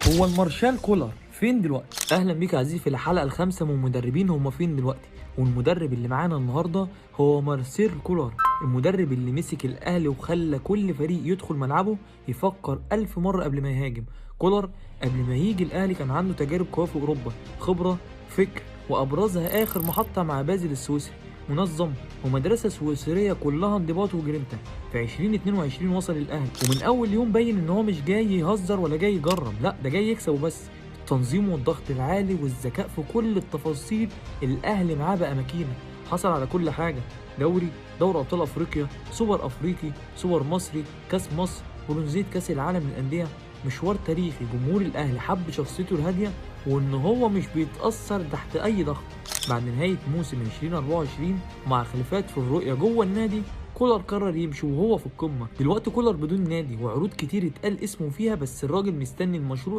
هو المارشال كولر فين دلوقتي؟ اهلا بيك يا عزيزي في الحلقة الخامسة من مدربين هما فين دلوقتي. والمدرب اللي معانا النهارده هو مارسيل كولر، المدرب اللي مسك الاهلي وخلى كل فريق يدخل ملعبه يفكر 1000 مرة قبل ما يهاجم. كولر قبل ما يجي الاهلي كان عنده تجارب قوية في اوروبا، خبره، فكر، وابرزها اخر محطة مع بازل السويسري، منظم ومدرسة سويسرية كلها انضباط وجرينتا. في 2022 وصل الاهلي، ومن اول يوم بين ان هو مش جاي يهزر ولا جاي يجرب، لا ده جاي يكسب وبس. التنظيم والضغط العالي والذكاء في كل التفاصيل، الاهلي معاه بقى ماكينة، حصل على كل حاجة: دوري، دوري ابطال افريقيا، سوبر افريقي، سوبر مصري، كاس مصر، برونزيه كاس العالم للاندية. مشوار تاريخي. جمهور الاهلي حب شخصيته الهادية وان هو مش بيتاثر تحت اي ضغط. بعد نهاية موسم 2024 مع خلافات في الرؤية جوه النادي، كولر قرر يمشي وهو في القمه. دلوقتي كولر بدون نادي وعروض كتير اتقال اسمه فيها، بس الراجل مستني المشروع